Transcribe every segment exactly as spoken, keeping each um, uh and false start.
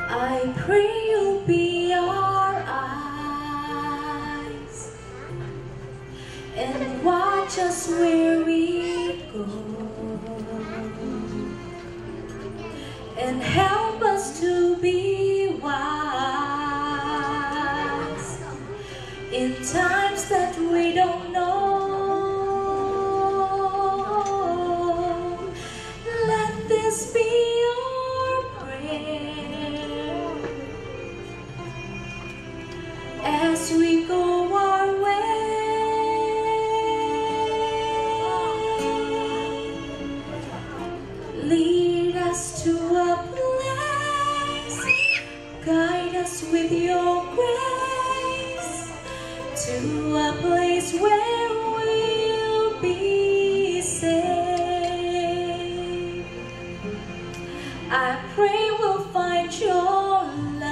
I pray you'll be our eyes and watch us where we go, and help us to be wise in times that we don't know. Let this be our prayer as we go our way. Lead us to a place, guide us with your grace to a place where we'll be safe. I pray we'll find your light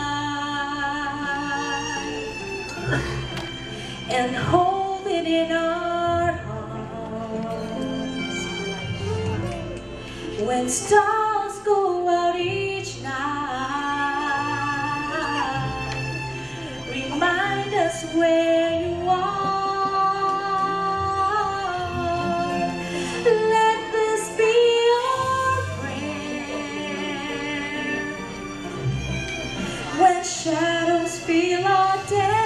and hold it in our arms when stars go out each night. Remind us where you are. Let this be our prayer when shadows fill our day.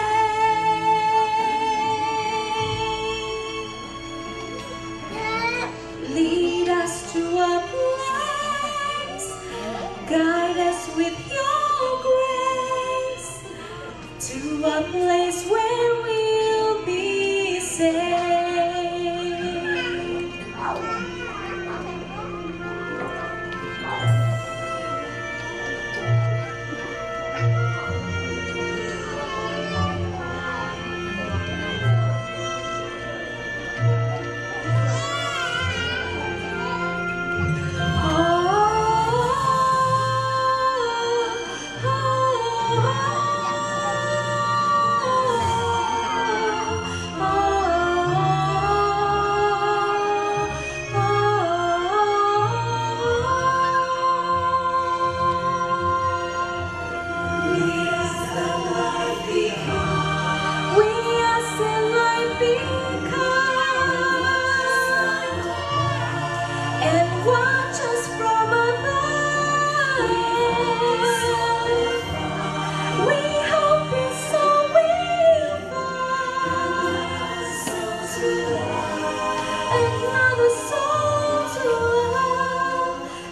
Lead us to a place, guide us with your grace to a place where we'll be safe.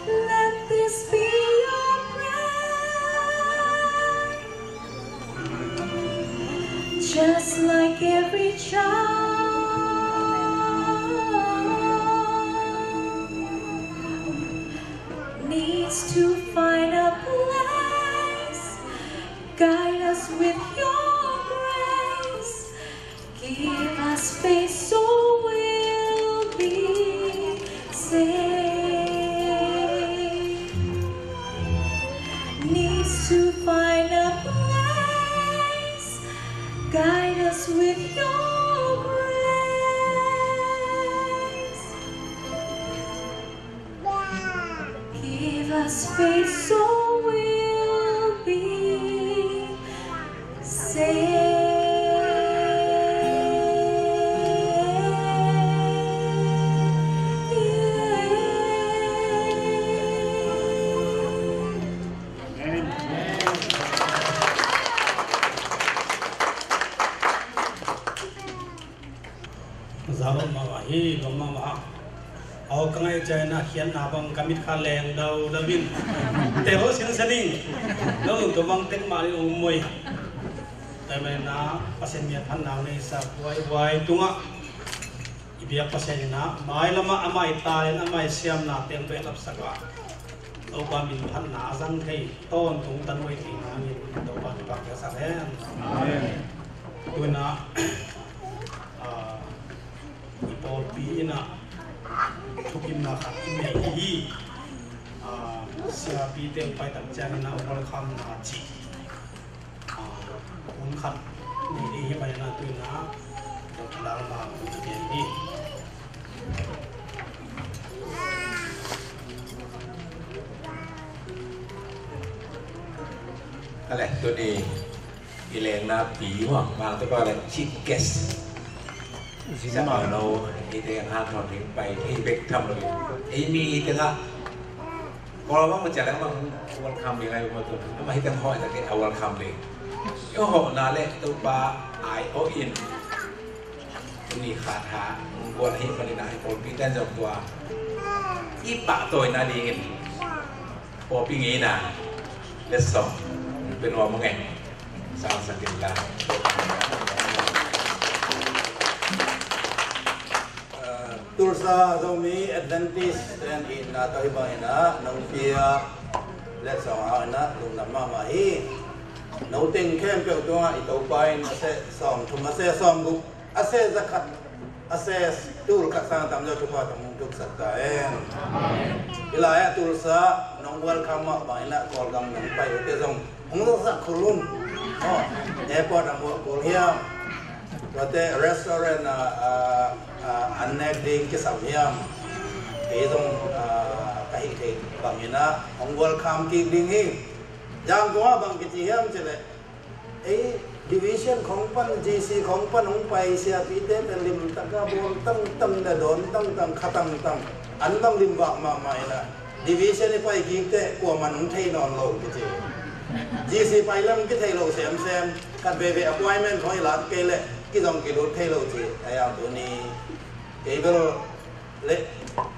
Let this be your prayer. Just like every child needs to find a place, guide us with your grace. Give us faith so we'll be saved. Needs to find a place. Guide us with your grace. Give us faith so we'll be saved. Amen. Zalom mah hi, lom mah. Aw, ka ngaih ciangin a khiatna bang ka mit kha leng dau dau in. Te ho sin sa ding. No, tua bang tek mah in um mui. Tua manin a Pasian mi a phatna nei sa huai huai tungah i biak Pasian in a mailam ah amah i talent, amah i siamna teng behlap sak a. Topa min phatna a zang thei tawntung ta nuai thei nangin Topa thupha pia sak hen. Amen. Tuna, ah, i pawlpi in ah thukimna khat i nei hi. Ah, siapi teng pai tak ciangin ah welcome na ci. Ah, hun khat nei ding hi, pai na tuina Doctor Lalma hun a pian hi. Kale, tuni i lengna pi huang mang te pa le chief guest. Zin ma no, i te ngan thon ding pai, i bek tham lo. I mi i te nga Kawlgam mah ciang leng amah welcome ding lai, amah tu amah hi teng hawh tak a welcome ding. I hawhna le Topa ai aw in tuni khat ha guan hi manin ah i pawlpi ten zong tua i pahtawina dingin pawlpi ngeina letsong pe nuam a ngei. Sang sak in la. Tulsa Zomi Adventist ten itna tawh hih bangin ah nong pia letsong hang in ah lungdam mahmah hi. No teng khempeuh tungah i Topa in a seh sawmthum, a seh sawmguk, a seh zakhat, a seh tul khat sang tamzaw thupha tawh hong tuksak ta hen. Hih lai-ah Tulsa nong welcome mah bangin ah Kawlgam nong pai uh te zong hong zaksak khol un. Aw, airport ah muak kul hiam, tuate restaurant ah, ah, ah, an nek ding kisam hiam, kei zong, ah, ka hih theih bangin ah hong welcome kik ding hi. Zangkong ah bang kici hiam cih leh, ei, division khong pan, G C khong pan hong pai siapite pen limtak a bawl tangtang, na dawn tangtang, kha tangtang, an bang lim vak mahmah in ah division i pai kik teh kuaman hong thei nawn lo kici. G C pai lam kithei lo semsem, khat veve appointment khong i lak kei leh kizong kilut thei lo ci. A yang tuni kei bel le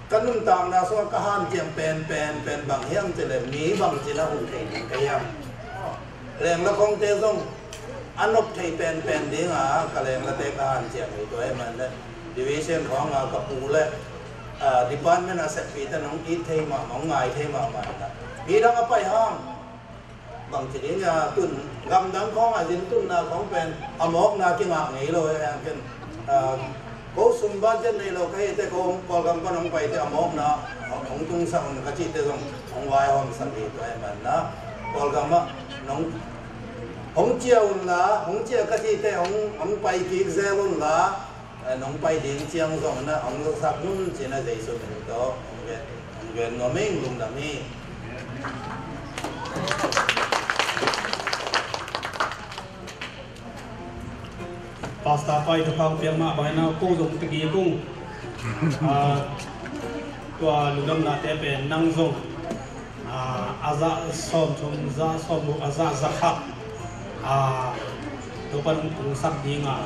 ka nuntakna sungah ka hanciam pen pen pen bang hiam cih leh mi bangci na hun thei ding ka hiam. Lengla khongte zong a nop thei penpen dinga ka lenglate ka hanciam hi. Tua ahih man le division khawngah ka pu le, ah, department a seppite nong it thei mahmah, nong ngai thei mahmah hi. Midang a pai hang bangci ding a tun, gamdang khawngah zin tunna khawng pen a mawkna kingah ngei lo hi. Ken, ah, ko sum budget nei lo ka hihte, ko Kawlgam pan hong paite a mawkna hong tungsak un ka cihte zong hong vaihawmsak hi. Tua ahih man na Kawlgam ah nong hong cia unla, hong cia ka cihte hong, hong pai kik zel unla, eh, nong pai ding ciang zong na hong zaksak un ci-in a Jesu min tawh hong gen, hong gen nuam ing. Lungdam hi. Pastor pa i thupha piak mah bangin a ko zong teki kung, ah, tua lungdamnate pen nang zong, ah, a zah sawmthum, zah sawmguk, a zah zakhat, ah, Topa nong tungsak dinga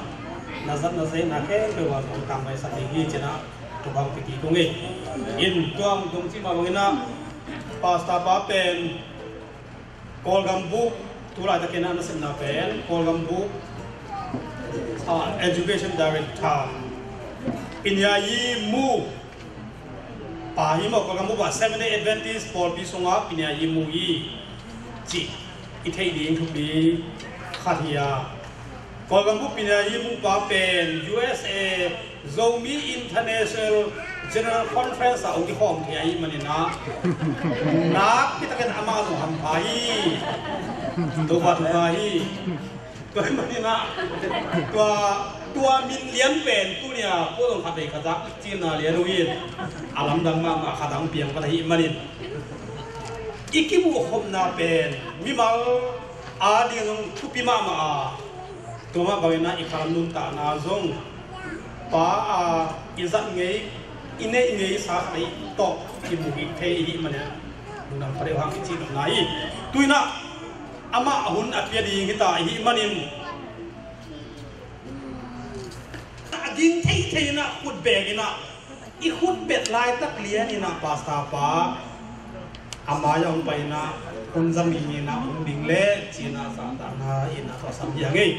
na zat na zeihna khempeuh ah zong tangmaisak ding hi ci-in a thupha teki kung ei. In tua dong ci mah bangin a pastor pa pen Kawlgam buk, tu laitakin a nasepna pen Kawlgam buk, ah, Education Director Pinya Yi Mu pa hi maw. Kawlgam buk ah Seventh Day Adventist pawlpi sungah Pinya Yi Mu hi cih i theih ding thupi khat hi a, Kawlgam buk Pinya Yi Mu pa pen U S A Zomi International General Conference ah hong kikhawm thei ahih manin a, nakpi takin amah zong hampha hi. Topa thupha hi. Tua ahih manin a, tua, tua min lian pen tuni a ko zong khat vei khat zak cihna lian uh hi. A lamdang mahmah, khat dang piang pan ahih manin i kimuh khopna pen mimal a ding zong thupi mahmah a, tua mah bangin a i khalam nuntakna zong pa a i zat ngei, i neih ngei sa khat ahi tawh kimu kik thei i hih manin a, lungdam pha deuh hang i cih nopna hi. Tu-in a amah hun a pia ding hi ta i hih manin a ding theithei in a khut beng in a, i khut bet laitak lian in a pastor pa a mai-ah hong pai in a, hun zang ding in a, hong ding leh ci-in a zahtakna in a tawh sam hi a ngei.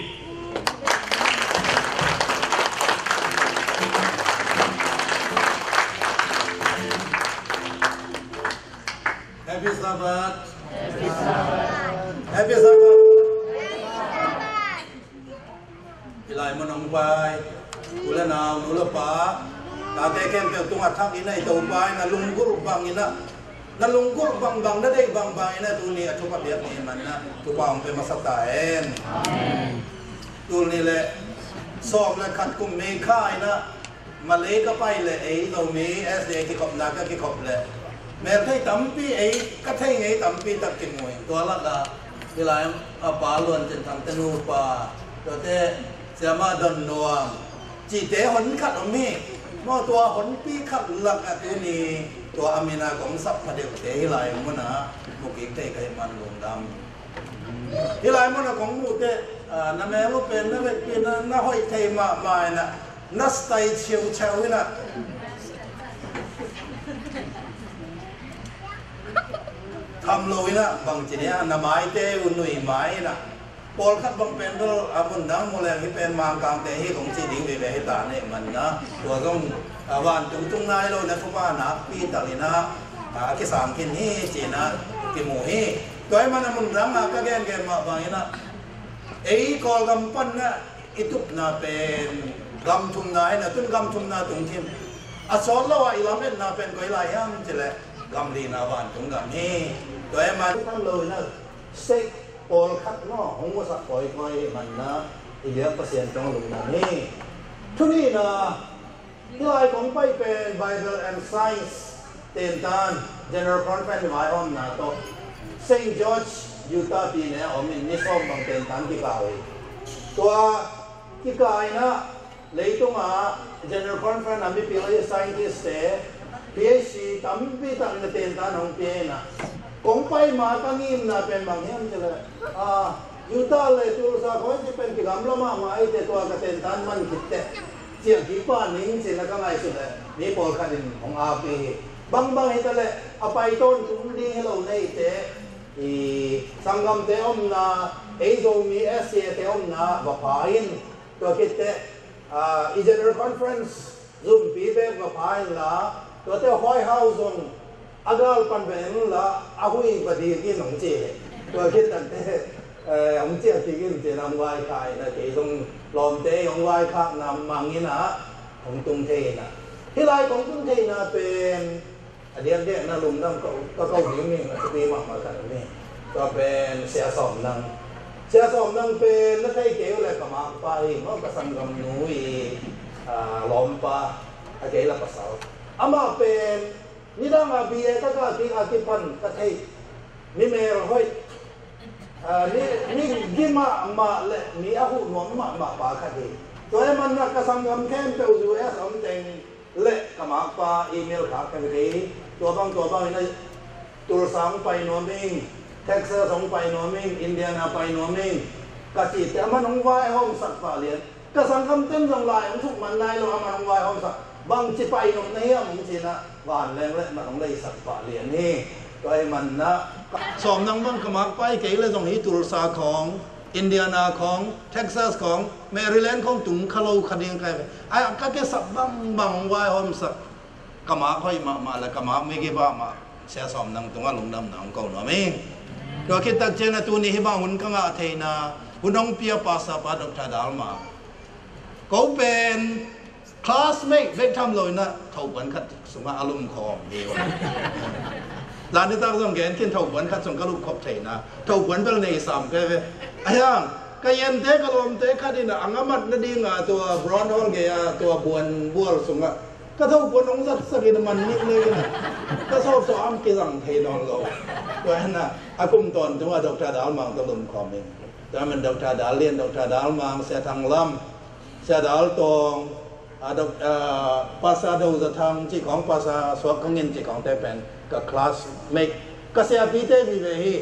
Happy Sabbath. Happy Sabbath. Hih lai mun hong pai u le nau, nu le pa, tate khempeuh tungah thak in ah, i Topa in ah lunggulh bang in ah, na lunggulh bangbang, na deih bangbang in ah tuni a thupha piak ni man ah thupha hong pia masa ta hen. Tul nih le sawm le khat kum May kha in ah Malay ka pai leh ei Zomi S D A kikhopna ka kikhop leh melthei tampi, ei ka thei ngei tampi tak kimu hi. Tua lakah hih lai a Pa Luan Cin Thang te nupa, tuate Siama Don Nuam cihte hon khat om hi. Maw, tua honpi khat lakah tuni tua a min a kong sap pha deuhte hih lai munah mu kik thei ka hih man lungdam. Hih lai munah kong muh teh, ah, na mel uh pen na vekpi na, na hoih thei mahmah in ah, na style chiauchiau in ah, tham lo in ah, bangci ni a, na maite uh nui mai in ah, pawlkhat bang pen bel a mun dang mu leng hih pen Mangkangte hi kong ci ding veve hi ta, na hih man ah tua zong, ah, vantung tung nai lo na thupha nakpi tak in ah, ah, kisang khin hi ci in ah kimu hi. Tua ahih man a mun dang ah ka gengen mah bang in ah, ei Kawlgam pan ah i tupna pen gam thumna hi na, tun gam thumna tung khin. A sawt lo ah i lametna pen koi lai hiam cih leh gam lina vantung gam hi. Tua ahih man tham lo in ah, state pawlkhat maw hong musak kawikawi ahih man ah i biak Pasian tungah lungdam hi. Thu nihna, hih lai kong pai pen Bible and Science tentan General Conference vaihawmna tawh Saint George, Utah pi ne a om in ni sawm bang tentan kikau hi. Tua kikau in ah leitungah General Conference a mipil a hi scientist te, P H D tampi tak in a tentan hong pia in ah, kong pai ma ka ngimna pen bang hiam cih leh, ah, Utah le Tulsa khawng ci pen kigamla mahmah ahih teh tua ka tentan man khit teh ciang kik pah ning ci in ah ka ngaihsut leh mi pawlkhat in hong ap hi. Bangbang hi ta leh a pai tawntung ding hi lo na hih teh, i sanggamte omna, ei Zomi S C A te omna va pha in, tua khit teh, ah, i General Conference zumpi beek va pha inla, tuate hawihau zong a gal pan ve inla a hui va ding in hong ci hi. Tua khit teh, eh, hong ciah kik in ci in ah hong vaikhak in ah, kei zong lawmte hong vaikhakna mang in ah hong tung thei in ah. Hih lai kong tung theihna pen a diakdiak na lungdam ka, ka ko ding ming a thupi mahmah khat om hi. Tua pen Sia Sawm Nang. Sia Sawm Nang pen na thei kei uh leh ka makpa hi maw, ka sanggamnu i, ah, lawmpa, a kei la pasal. Amah pen nidang a B A ka kah kik a kipan ka theih, mi mel hoih, ah, mi, mi gi mahmah le mi a huh nuam mahmah pa khat hi. Tua ahih man ah ka sanggam khempeuh U S om teng le ka makpa email khak ka hi. Tua bang, tua bang in ah Tulsa hong pai nuam ing, Texas hong pai nuam ing, Indiana pai nuam ing ka cih teh aman hong vaihawmsak pah lian. Ka sanggamte'n zong lai hong thuk man nai lo, aman hong vaihawmsak. Bangci pai nuam na hiam hong ci in ah vanleng le man hong leisak pah lian hi. Tua ahih man ah Sawm Nang bang ka makpa hi kei leh zong hih Tulsa khawng, Indiana khawng, Texas khawng, Maryland khawng tung kha lo kha ding ka hi ve. Ai, ka kisap bangbang hong vaihawmsak, ka mak hoih mahmah le ka mak migi mahmah Sia Sawm Nang tungah lungdamna hong ko nuam hi. Tua khit tak ciang a tuni hih bang hun ka ngah theihna, hun hong pia Pastor pa Doctor Dal Mang. Ko pen classmate bek tham lo in ah thopuan khat sungah a lumkhawm hi uh. Zan nitak zong gen khin, thopuan khat sung ka lumkhawm theihna, thopuan bel nei sam ka hi ve. Ahi hang ka yente, ka lawmte khat in ah a ngamat nading a tua brown hall gei a tua buan bual sungah ka thopuan hong zatsak in a man ning lei in ah ka sawpsawp am kizang thei nawn lo. Tua hi in ah a kum tawntung ah Doctor Dal Mang tawh lumkhawm ing. Tua man Doctor Dal Lian, Doctor Dal Mang, Sia Thang Lam, Sia Dal Tawng, a, Doc-, a, Pastor Do Za Thang cih khawng, Pastor Suak Kong In cih khawngte pen ka classmate, ka siapite vive hi.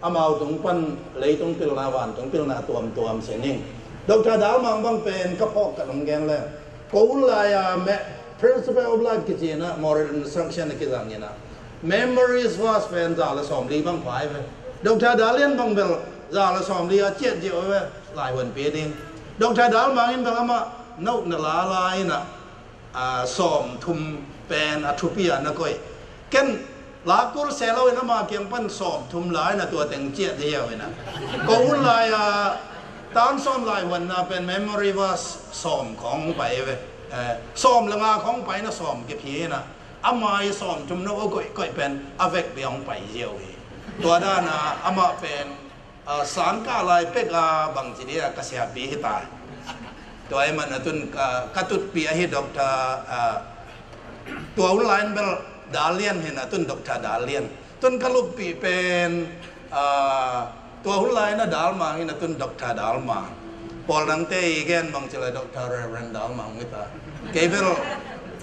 Amau tung pan leitung pilna, vantung pilna tuamtuam sin ing. Doctor Dal Mang bang pen ka phawk ka nung gen leng, ko hun lai-a me-, Principle of Life kici in ah, moral instruction a kizang in ah, memories verse pen za le sawmli bang pha hi ve. Doctor Dal Lian bang bel za le sawmli a ciat ziau hi ve, lai huanpi ding. Doctor Dal Mang in bel amah na uk na la la in ah, a, sawmthum pen a thupi a na koih. Ken Lak kul se lo in ama kiang pan sawm thum lai na tua teng ciah ziau in a. Ko hun lai a tan sawm lai huan na pen memory verse sawm khong pai ve. Eh, sawm le nga khong pai na sawm kiphi in a. Ama i sawm thum no o koih koih pen a vek biang pai ziau hi. Tua dan a ama pen, ah, sangkah lai pek a bangci dia ka siapi hi ta. Tua i man a tun ka, ka tutpi ahi doctor, ah, tua hun lai in bel Dal Lian hi na tun doctor Dal Lian. Tun ka luppi pen, ah, tua hun lai na Dal Mang hi na tun doctor Dal Mang. Paul nangte i gen bangci lai doctor Reverend Dal Mang hi ta. Kei bel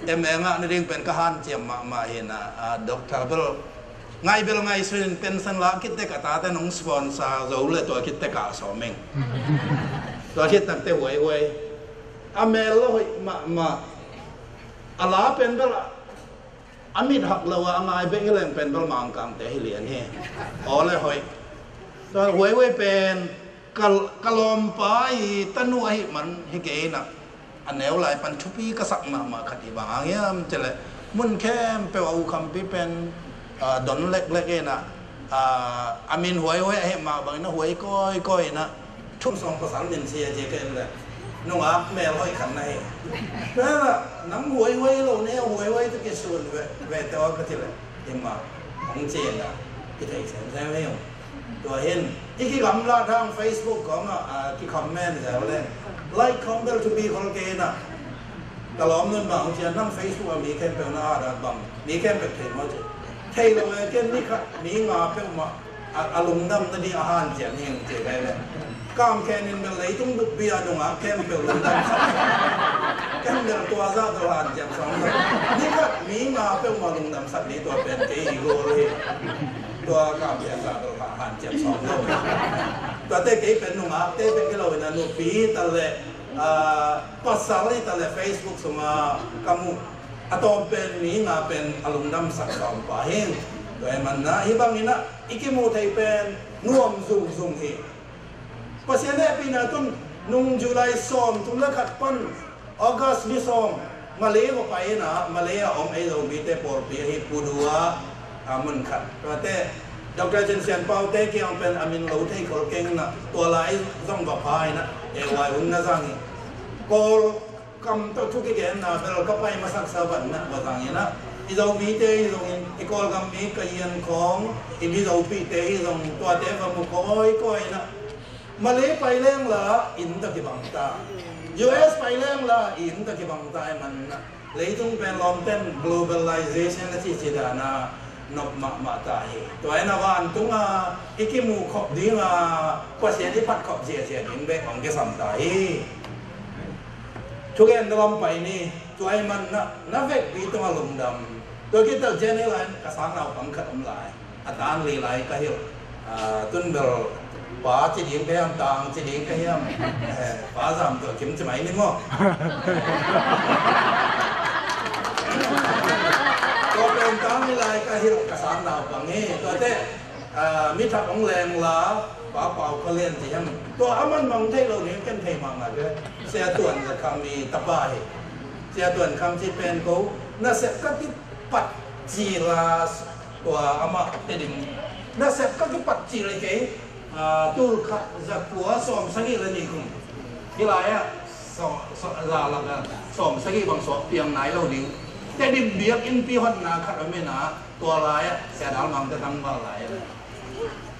M A ngah na ding pen ka hanciam mahmah hi na, ah, doctor bel ngai bel ngai suin pension la kitek a tate nong sponsor zo le tua kitek a sawmeng. Tua kitek te huai huai. A mel lo hoih mahmah. A la pen bel a mit hak lo a ngai bek hi leng pen bel Mangkangte hi lian hi. Aw le hoih. Tua huai huai pen ka, ka lawmpa i tanu ahi man hi kei na. A neu lai pan thupi ka sak mahmah khat hi bang hang hiam cih leh mun khempeuh a ukhampi pen, ah, don leklek in a, ah, a min huai huai ahi mah bangin a huai kawikawi in a thum sawng pasal min sia cia ka en leh nungak mel hoih khat na hi. Nang huai huai lo ne huai huai tu kisun ve, ve teh aw ka cih leh hi mah hong ci in a kithei semsem hi ung. Tua hin i kigamla thang Facebook kong ah, ah, kicomment zel leng like khong bel thupi khol kei na. Ka lawm nun bang hong cian nang Facebook a mi khempeuh na adat bang mi khempeuh thei maw ci. Thei lo e ken ni khat mi nga peuhmah a, a lungdam na ding a hanciam hi hong ci kai le. Kam khen in bel leitung buppi a nungak khempeuh lungdam sak. Ken bel tua zah bel hanciam sawm lo. Ni khat mi nga peuhmah lungdam sak ni tua pen kei i goal hi. Tua kam pian sa to ka hanciam sawm lo. Tuate kei pen nungakte pen kei lo in a nupi ta le, ah, pasal hi ta le Facebook sungah ka mu a tawm pen mi nga pen a lungdam sak sawm pa hi. Tua hi man na hi bangin a i kimu thei pen nuam zungzung hi. Pasian hehpihna tun nung July sawm thum le khat pan August ni sawm Malay va pai in a, Malay a om ei Zomite pawlpi ahi Pu Dua, a, mun khat. Tuate Doctor Cin Sian Pau te kiang pen a min lo thei khol keng na, tua lai zong va pha in a, A Y hun na zang hi. Kawl kam tawh thu kigenna bel ka pai masak sa van na va zang in a, i Zomite hi zongin, i Kawlgam mi ka hian khawng, i Mizopihte hi zong tuate va mu kawikawi in a, Malay pai leng la inn tawh kibang ta. U S pai leng la inn tawh kibang ta i man na. Leitung pen lawmten globalization a cihcih dana nop mahmah ta hi. Tua in a vantunga i kimuh khop dinga Pasian i phat khop ziahziah ding bek hong kisam ta hi. Thugen na lam pai ni. Tua i man na, na vekpi tungah lungdam. Tua kitel Jenny lai ka sang naupang khat om lai. A tan li lai ka hilh. Ah, tun bel pa ci ding ka hiam, tang ci ding ka hiam. Eh, pa zam tua kim ci mai ni maw. Tua pen tan li lai ka hilh ka sang naupang hi. Tuate, ah, mi thak hong leng la, pa Pau Khua Lian ci hiam. Tua a man mang thei lo ni ken thei mang ngai ve. Sia Tuan Za Kham i tapa hi. Sia Tuan Kham ci pen ko. Nasep ka kipat ci la Tua amah Tedim nasep ka kipat cil hi kei, ah, tul khat za kua sawm sagih le nih kum. Hih lai-ah sawm, sawm, za lak ah sawm sagih bang suak piang nai lo ding. Tedim biakinn pi hotna khat om in ah, tua lai-ah Sia Dal Mang te tangval lai-ah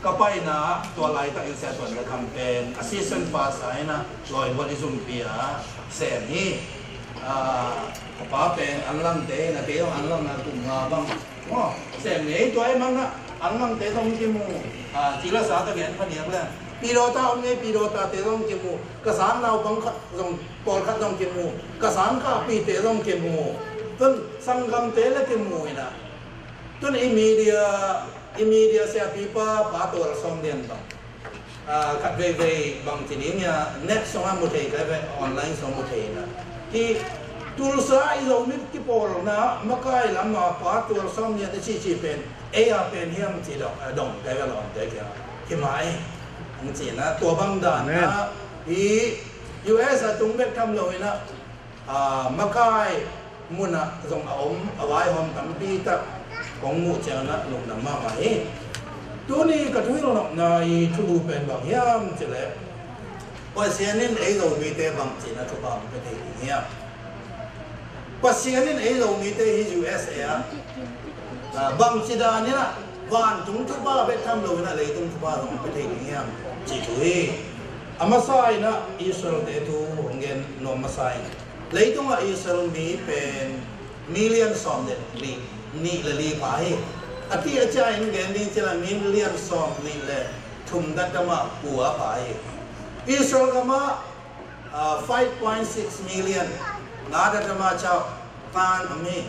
ka paina ah, tua laitak in Sia Tuan Za Kham pen assistant pastor in ah, lawi bual i zumpi ah sem hi. Ah, ka pa pen Anlangte in ah, kei zong Anlang ah kum nga bang Maw, sem ngei tua i mang ah, Anlangte zong kimu, ah, ci la sa ta gen pha diak leng. Pidawta om ngei, Pidawtate zong kimu. Ka sang naupang khat zong, pawlkhat zong kimu. Ka sang kahpite zong kimu. Tun sanggamte le kimu in ah. Tun i media, i media siapipa, Pa Tual Sawm Lian bang. Ah, khat veivei bang ci ding ia, net sungah mu thei ka ve, online sungah mu thei na. Hi Tulsa i Zomi kipawlna makai lam a Pa Tual Sawm Lian a cihcih pen, ei a pen hiam ci dong, ah, dong ka ve lawmte kia. Hi mai, ang ci na, tua bang dan na, hi U S a tung bek tham lo in ah, ah, makai mun ah zong a om, a vaihawm tampi tak. kong muh ciangin ah lungdam mahmah hi. Tuni ka thuhilh nopna i thulu pen bang hiam cih leh, Pasian in ei Zomite bangci-in a thupha hong pia thei ding hiam? Pasian in ei Zomite hi U S A ah, ah, bangci danin ah vantung thupha bek tham loin ah leitung thupha zong pia thei ding hiam, cih thu hi. A masa in ah Israel-te thu hong gen nuam masa in, leitungah Israel mi pen million sawm le li, nih le li pha hi. A tih a ciangin gen ding cih leh million sawm nih le thum datdamah kua pha hi. Israel gamah, ah, five point six million, nga datdamah ciah pan om hi.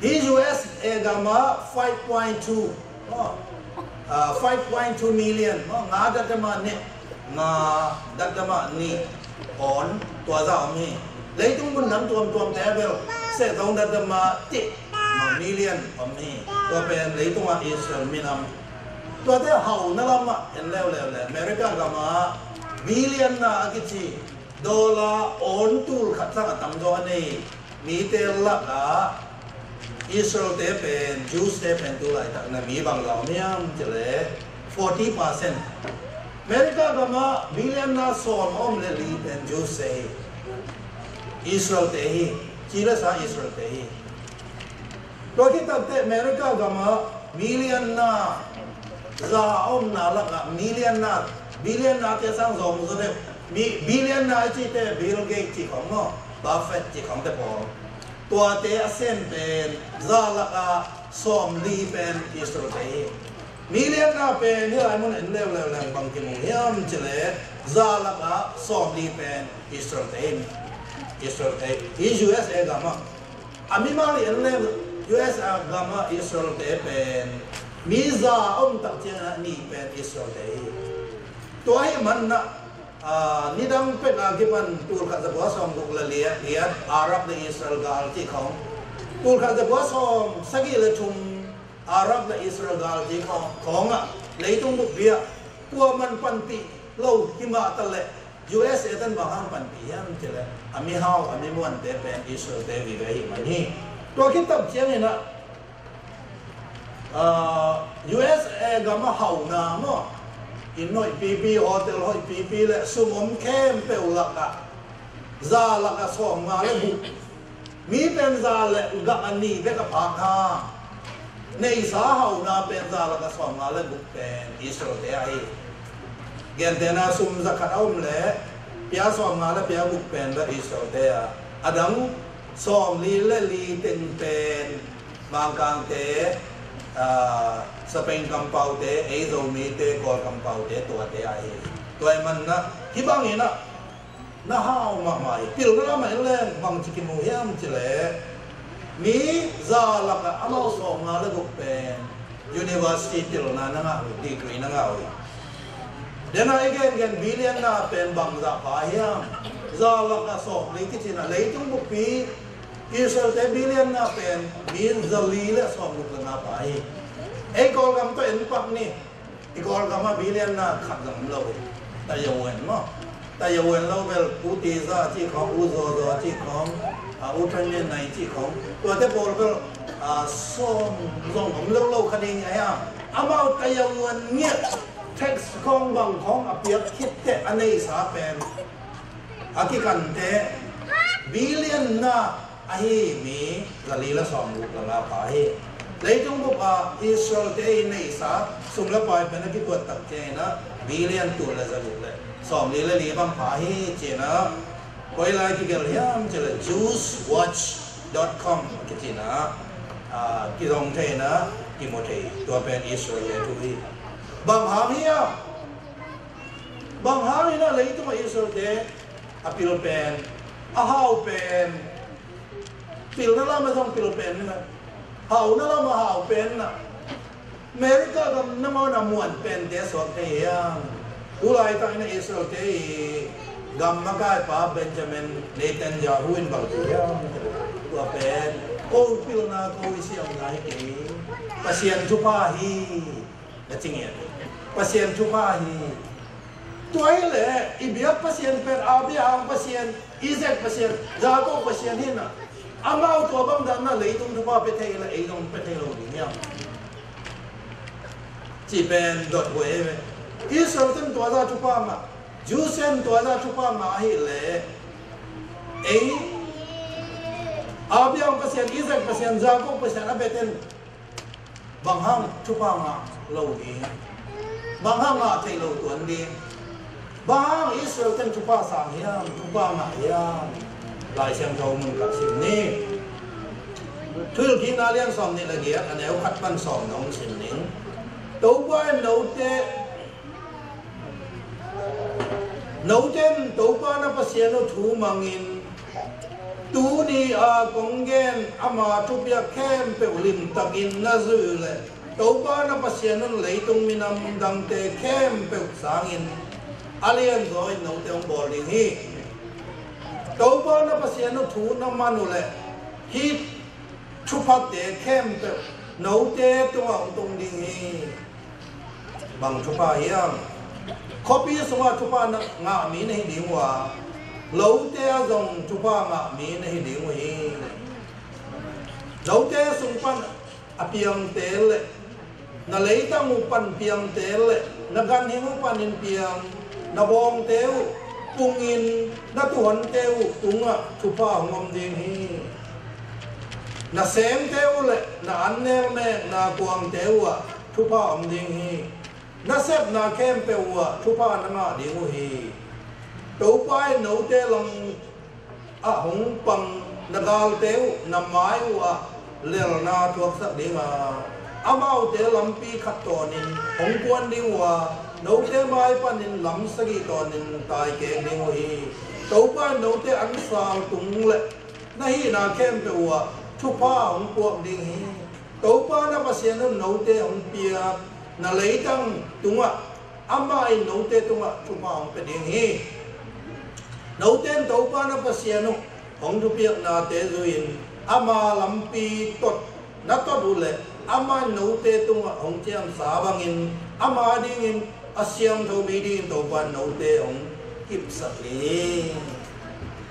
Hi U S A gamah five point two, oh, ah, five point two million, oh, nga datdamah nih, nga datdamah nih, on, tua zah om hi. Leitung mun nam tuamtuamte bel seh zong datdamah tih, nga million om hi. Tua pen leitungah Israel minam. Tuate hauna lamah en leuleu leh America gamah billion-na a kici dollar on tul khat sang a tamzaw a nei mite lakah Israel-te pen, Jews-te pen tu laitak na mi bangzah om hiam cih leh forty percent. America gamah billion-na sawm a om le li pen Jews-te hi. Israel-te hi. Ci le sa Israel-te hi. Tua khit takteh America gamah million-na za a omna lakah million-na, billion-nate sang zong zaw deuh. Mi, billion-na i cihte Bill Gates cih khong maw, Buffett cih khongte pawl. Tuate a sem pen za lakah sawmli pen Israel-te hi. Million-na pen hih lai mun en leuleu leng bang kimu hiam cih leh za lakah sawmli pen Israel-te hi. Israel-te hi. U S A gamah a mimal i en leng U S A gamah Israel-te pen mi za a om tak ciangin ah nih pen Israel-te hi. Tua ahih manin ah, ah, nidang pek a kipan tul khat za kua sawm guk le giat, giat Arab le Israel gal cih khong, tul khat za kua sawm sagih le thum Arab le Israel gal cih khong, khong ah leitung buppi ah kua man panpih lo himah ta leh U S A ten bang hang panpih hiam cih leh a mihau, a mimuante pen Israel-te vive ahih man hi. Tua khit tak ciangin ah, ah, U S A gamah hauna maw, inn hoih pipi, hotel hoih pipi le sum om khempeuh lakah za lakah sawmnga le guk. Mi pen za le guk a nih bek a phak hang. Neihsa hauna pen za lakah sawmnga le guk pen Israel-te ahi. Gentehna sum za khat a om leh pia sawmnga le pia guk pen bek Israel-te a. A dang sawmli le li teng pen Mangkangte, ah, Spain kampaute, ei Zomite, Kawl kampaute, tuate ahi. Tua ahih manin ah hih bangin ah na hau mahmah hi. Pilna lamah en leng bangci kimu hiam cih leh mi za lakah amau sawmnga le guk pen university pilna na ngah uh, degree na ngah uh hi. Dena i gengen billion-na pen bangzah pha hiam? Za lakah sawmli kici-in ah leitung buppi Israel-te billion-na pen mi zali le sawmguk le nga pha hi. Ei Kawlgam tawh en pak ni. I Kawlgamah billion-na khat zong om lo hi. Taiwan maw? Taiwan lo bel Pu Tiza cih khong, U Zaw Zaw cih khong, ah, U Than Min Nai cih khong, tuate pawl bel, ah, sawm zong om lo lo kha ding ahi a. Amau Taiwan ngiat tax khong bang khong a piak khit teh a neihsa pen a kikante billion-na ahi mi zali le sawmguk le nga pha hi. Leitung bup ah Israel-te i neihsa sum le pai pen a kituat tak ciangin ah billion tul le zaguk le sawmli le li bang pha hi ci-in ah, koi lai kigelh hiam cih leh Jews Watch dot com kici-in ah, ah, kizong thei-in ah kimu thei, tua pen Israel-te thu hi. Bang hang hiam? Bang hangin ah leitungah Israel-te a pil pen, a hau pen, pilna lamah zong pil pen na, hauna lamah hau pen na, America gam nangawn a muan pente suak thei hiam? Tu laitakin ah Israel-te i gam makaipa Benjamin Netanyahu in bang ci hiam? Tua pen ko pilna, ko i siamna hi kei, Pasian thupha hi. Na ci ngiat hi. Pasian thupha hi. Tua hi leh i biak Pasian pen Abraham Pasian, Isaac Pasian, Jacob Pasian hi na. Amau tua bang dan na leitung thupha pia thei leh ei zong pia thei lo ding hiam? Ci pen dot huai ei ve. Israel ten tua za thupha ngah, Jews ten tua za thupha ngah ahih leh, ei Abraham Pasian, Isaac Pasian, Jacob Pasian a bia ten bang hang thupha ngah lo ding? Bang hang ngah theih lo tuan ding? Bang hang Israel ten thupha sang hiam, thupha ngah hiam? Lai Siangtho mun khat sim ni. Thuhilhkikna lian sawm nih le giat, a neu khat pan sawm nong sim ning. Topa in note, note in Topa na Pasian uh thu mangin, tuni a kong gen ama thupiak khempeuh limtakin na zui uh leh, Topa na Pasian un leitung minam dangte khempeuh sangin a lianzaw in note hong bawl ding hi. Topa na Pasian uh thu na man uh leh, hih thuphate khempeuh note tungah hong tung ding hi. Bang thupha hiam? Khuapi sungah thupha na ngah mi na hi ding uh a, lote ah zong thupha ngah mi na hi ding uh hi. Note sung pan a piangte le na leitang uh pan piangte le na ganhing uh panin piang na bawngte uh pungin na tuuhonte uh tungah thupha hong om ding hi. Na sengte uh le na annel mekna kuangte uh ah thupha om ding hi. Na sepna khempeuh uh ah thupha na ngah ding uh hi. Topa in note lam ah hong pang na galte uh na mai uh ah lelna thuaksak ding a, amaute lampi khat tawnin hong kuan ding uh a, note mai panin lam sagih tawnin taikek ding uh hi. Topa in note ansal tung le na hihna khempeuh uh ah thupha hong puak ding hi. Topa na Pasian un note hong piak na leitang tungah amah in note tungah thupha hong pia ding hi. Note in Topa na Pasian uh hong thupiaknate zui-in ama lampi tot na tot uh leh, amah in note tungah hong ciamsa bangin ama dingin a siangtho mi dingin Topa in note hong kipsak hi.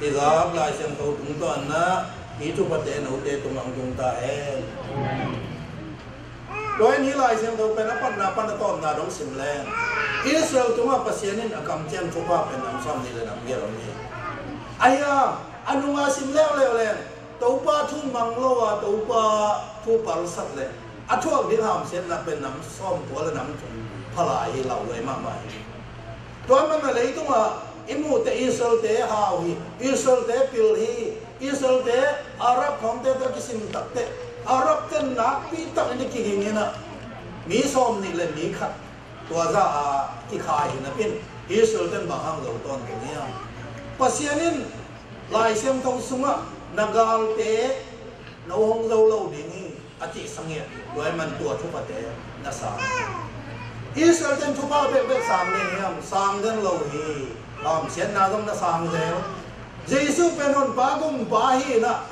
Hih zak Lai Siangtho tungtawn ah hih thuphate note tungah hong tung ta hen. Tua in hih Lai Siangtho pen a patna pan a tawpna dong sim leng, Israel tungah Pasian in a kamciam thupha pen nam sawm nih le nam giat om hi. Ahi a, a nungah sim leuleu leng Topa thu mang lo a, Topa thu palsat le a thuak ding hamsiatna pen nam sawmkua le nam thum pha lai hi, lauhuai mahmah hi. Tua manin a leitungah i muhte Israelte hau hi, Israelte pil hi, Israelte Arab khawngte tawh kisim takteh Arabte nakpi takin i kiging in ah mi sawm nih le mi khat tua zah a kikhai hi napi-in Israelte bang hang zo tawntung hiam? Pasian in Lai Siangtho sungah na galte no hong zo lo ding hi a cih sangiat, tua ahih man tua thuphate na sang. Israelte thupha bekbek sang ding hiam? Sang den lo hi. Hamsiatna zong na sang zel. Jesu pen Honpa Gumpa hi in ah,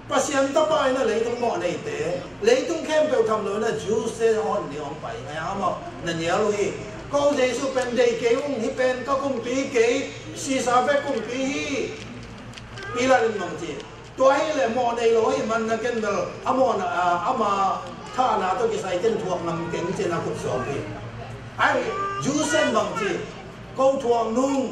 Pasian Tapa in ah leitung mawhneite, leitung khempeuh tham lo in ah Jewste hon ding hong pai ngai a, amau na nial uh hi. Ko Jesu pen deih kei ung, hih pen ka kumpi hi kei, Caesar bek kumpi hi. Pilat in bang ci? Tua hi leh mawh nei lo ahih man na ken bel a mawhna, a, ama thahna tawh kisai ken thuak ngam keng ci-in a kut sawm hi. Ahi, Jews in bang ci? Ko thuak nung,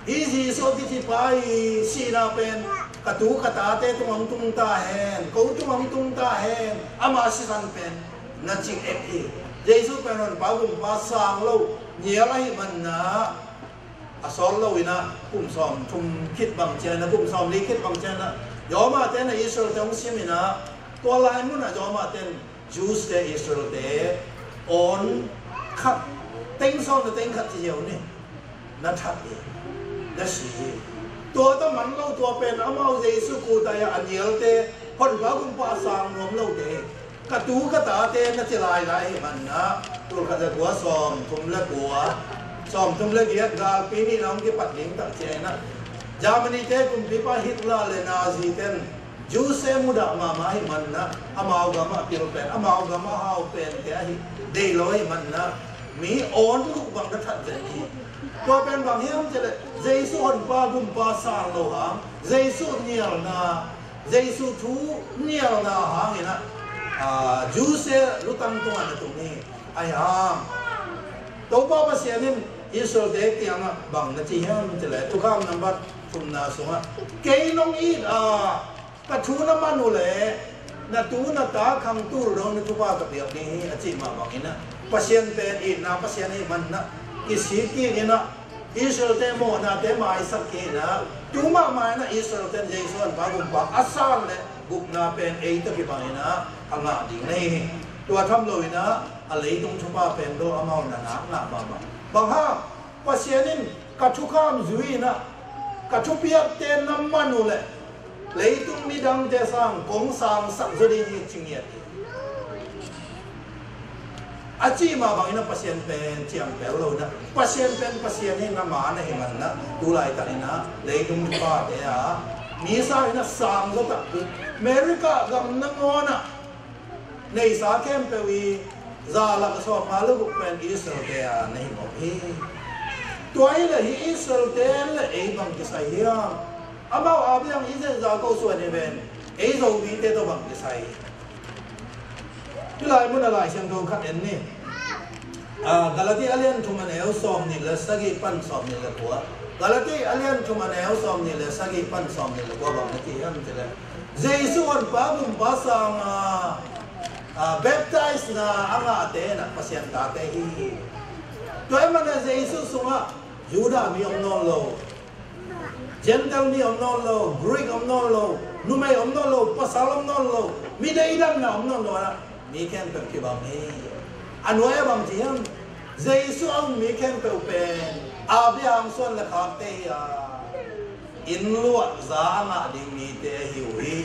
hih Jesu a kici pa i sihna pen ka tu ka tate tungah hong tung ta hen, ko tungah hong tung ta hen, ama sisan pen na ci ek hi. Jesu pen Honpa Gumpa sang lo nial ahih man na a sawt lo in ah kum sawm thum khit bang ciang in ah, kum sawm li khit bang ciang in ah Roma te in ah Israelte hong sim in ah, tua lai mun ah Roma te in Jewste, Israelte awn khat, teng sawm le teng khat ci hi uh ni, na that hi, na si hi. Tua tawh man lo, tua pen amau Jesu kuta a nialte, Honpa Gumpa a sang nuam lote hi. Ka tu ka tate na ci lailai ahih man na, tul khat za kua sawm thum le kua, sawm thum le giat galpi nihna hong kipat ding tak ciang in ah, Germany te kumpipa Hitler le Nazi ten Jewste mudah mahmah ahih man na, amau gam ah pil pen, amau gam ah hau pen te ahi deih lo ahih man na, mi awn guk bang na that zen hi. Tua pen bang hiam cih leh Jesu Honpa Gumpa sang lo hang, Jesu nialna, Jesu thu nialna hangin ah, a, Jewste lutang tungah na tung hi. Ahi hang Topa Pasian in Israelte kiangah bang na ci hiam cih leh, Thukham nambat thumna sungah, kei nong it a, ka thu na man uh leh na tu na ta khang tul dong na thupha ka piak ding hi, a cih mah bangin ah, Pasian pen itna Pasian ahih manin ah, kisik kik in ah, Israelte mawhnate maisak kik in ah, tu mahmah in ah Israelte in Jesu honpa gumpa a san leh gupna pen ei tawh kibang in ah a ngah ding na hi hi. Tua tham lo in ah a leitung thupha pen lo amau na ngah ngah mahmah. Bang hang? Pasian in ka thukham zui in ah, ka thupiakte na man uh leh leitung midangte sang kong sangsak zaw ding hi, ci ngiat hi. A cih mah bangin ah Pasian pen ciangpel lo in ah, Pasian pen Pasian hi, na ma na hi manin ah, tu laitak in ah leitung thuphate ah mi sang in ah sang zaw takpi. America gam nangawn ah neisa khempeuh i za lak sawm nga le guk pen Israelte a na hi mawk hi. Tua hi leh hih Israelte leh ei bang kisai hiam? Amau Abraham, Isaac, Jacob suan hi ven, ei Zomite tawh bang kisai? Hih lai mun a Lai Siangtho khat en ni. Ah, Galati a lian thum a neu sawmnih le sagih pan sawmnih le kua. Galati a lian thum a neu sawmnih le sagih pan sawmnih le kua bang na ci hiam cih leh, Jesu honpa gumpa sanga, ah, baptize na a ngahte in ah Pasian tate hi. Tua ahih manin ah Jesu sungah Judah mi om nawn lo, Gentile mi om nawn lo, Greek om nawn lo, numei om nawn lo, pasal om nawn lo, mi deidanna om nawn lo in ah mi khempeuh kibang hi. A nuai ah bang ci hiam? Jesu a um mi khempeuh pen Abraham suan le khakte hi a, inn luah za a ngah ding mite ahi uh hi.